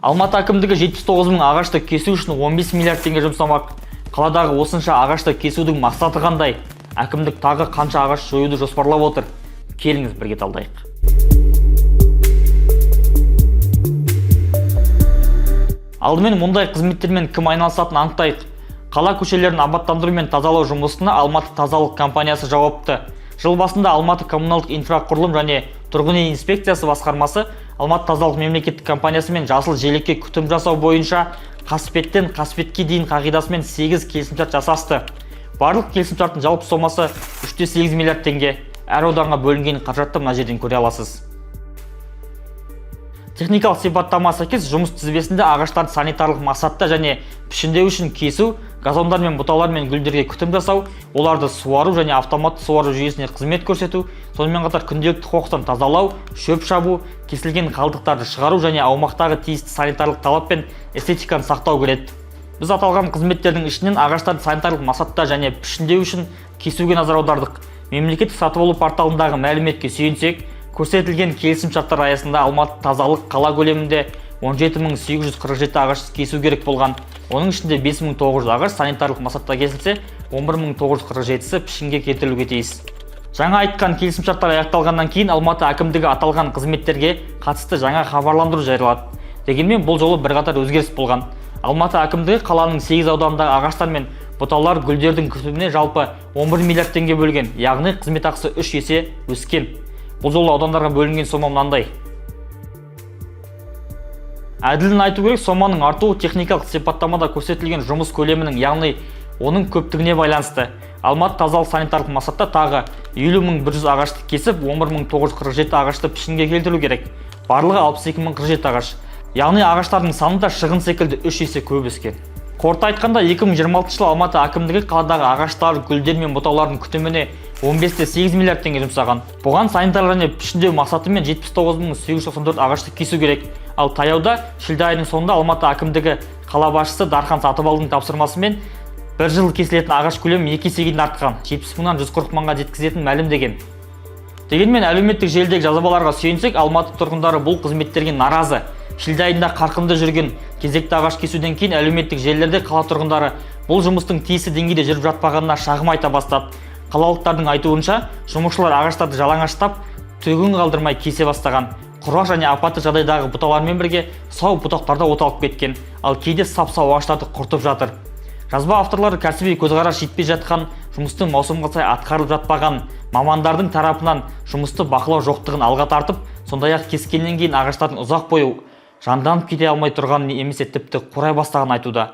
Алматы әкімдігі 79 мың ағашты кесу үшін 15 миллиард теңге жұмсамақ. Қаладағы осынша ағашты кесудің мақсаты қандай? Әкімдік тағы қанша ағаш жоюды жоспарлап отыр? Келіңіз, бірге талдайық. Алдымен мұндай қызметтермен кім айналысатынын анықтайық. Қала көшелерін абаттандыру мен тазалау жұмысына Алматы тазалық компаниясы жауапты. Жыл басында Алматы коммуналдық инфрақұрылым және тұрғын үй инспекциясы басқармасы Алматы тазалық мемлекеттік компаниясымен жасыл желекке күтім жасау бойынша қасбеттен қасбетке дейін қағидасымен 8 келісімшарт жасасты. Барлық келісімшарттың жалпы сомасы 3,8 миллиард теңге. Әр ауданға бөлінген қаражатты мына жерден көре аласыз. Техникалық сипаттама сәйкес, жұмыс тізбесінде ағаштарды санитарлық мақсатта және пішіндеу үшін кесу, газондар мен бұталар мен гүлдерге күтім жасау, оларды суару және автоматты суару жүйесіне қызмет көрсету, сонымен қатар күнделікті қоқыстан тазалау, шөп шабу, кесілген қалдықтарды шығару және аумақтағы тиісті санитарлық талап пен эстетиканы сақтау кіреді. Біз аталған қызметтердің ішінен ағаштарды санитарлық мақсатта және пішіндеу үшін кесуге назар аудардық. Мемлекеттік сатып алу порталындағы мәліметке сүйенсек, көрсетілген келісім шарттар аясында Алматы тазалық қала көлемінде 17 847 ағаш кесу керек болған. Оның ішінде 5900 ағаш санитарлық мақсатта кесілсе, 11 947-сі пішінге келтірілуге тиіс. Жаңа айтқан келісімшарттар аяқталғаннан кейін Алматы әкімдігі аталған қызметтерге қатысты жаңа хабарландыру жариялады. Дегенмен бұл жолы бірқатар өзгеріс болған. Алматы әкімдігі қаланың 8 ауданындағы ағаштар мен бұталар, гүлдердің күтіміне жалпы 11 миллиард теңге бөлген, яғни қызмет ақысы 3 есе өскен. Бұл жолы аудандарға бөлінген сома мынандай. Әділін айту керек, соманың артуы техникалық сипаттамада көрсетілген жұмыс көлемінің, яғни оның көптігіне байланысты. Алматы тазалық санитарлық мақсатта тағы 50 100 ағашты кесіп, 11 947 ағашты пішінге келтіру керек. Барлығы 62 047 ағаш. Яғни ағаштардың саны да шығын секілді 3 есе көп өскен. Қорыта айтқанда, 2026 жылы Алматы әкімдігі қаладағы ағаштар, гүлдер мен бұталардың күтіміне 15,8 миллиард теңге жұмсаған. Бұған санитарлық және пішіндеу мақсатымен 79 894 ағашты кесу керек. Ал таяуда, шілде айының соңында, Алматы әкімдігі қала басшысы Дархан Сатыбалдының тапсырмасымен бір жыл кесілетін ағаш көлемін екі есеге дейін артқан, 70 мыңнан 140 мыңға жеткізетінін мәлімдеген. Дегенмен әлеуметтік желідегі жазбаларға сүйенсек, Алматы тұрғындары бұл қызметтерге наразы. Шілде айында қарқынды жүрген кезекті ағаш кесуден кейін әлеуметтік желілерде қала тұрғындары бұл жұмыстың тиісті деңгейде жүріп жатпағанына шағым айта бастады. Қалалықтардың айтуынша, жұмысшылар ағаштарды жалаңаштап, түгін қалдырмай кесе бастаған. Құрғақ және апатты жағдайдағы бұталармен бірге сау бұтақтар да оталып кеткен, ал кейде сап-сау ағаштарды құртып жатыр. Жазба авторлары кәсіби көзқарас жетпей жатқан, жұмыстың маусымға сай атқарылып жатпаған, мамандардың тарапынан жұмысты бақылау жоқтығын алға тартып, сондай-ақ кескеннен кейін ағаштардың ұзақ бойы жанданып кете алмай тұрғанын немесе тіпті қурай бастағанын айтуда.